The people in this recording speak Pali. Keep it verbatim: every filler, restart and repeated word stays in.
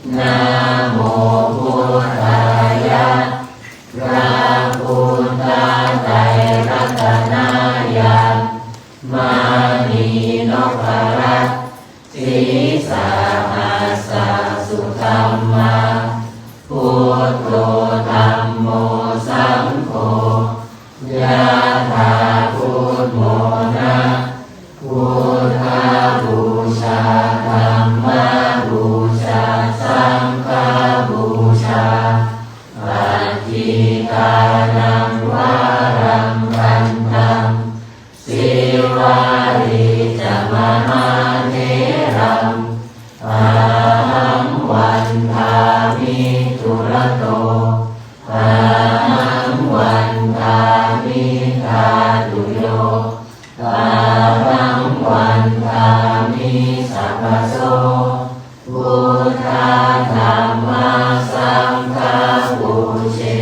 Namo buddhāya. พระพุทธไตรรัตนญาณ มณีนพรัตน์ sīsahassa sudhammā, buddho dhammo saṅgho, yathā buddhamona, buddhapūjā dhammapūjā saṅghapūjā, pattidānaṃ varaṃ khantaṃ, sīvalī ca mahātheraṃ, ahaṃ vandāmi dūrato, ahaṃ vandāmi dhātuyo, ahaṃ vandāmi sabbaso, buddha dhamma saṅgha pūje.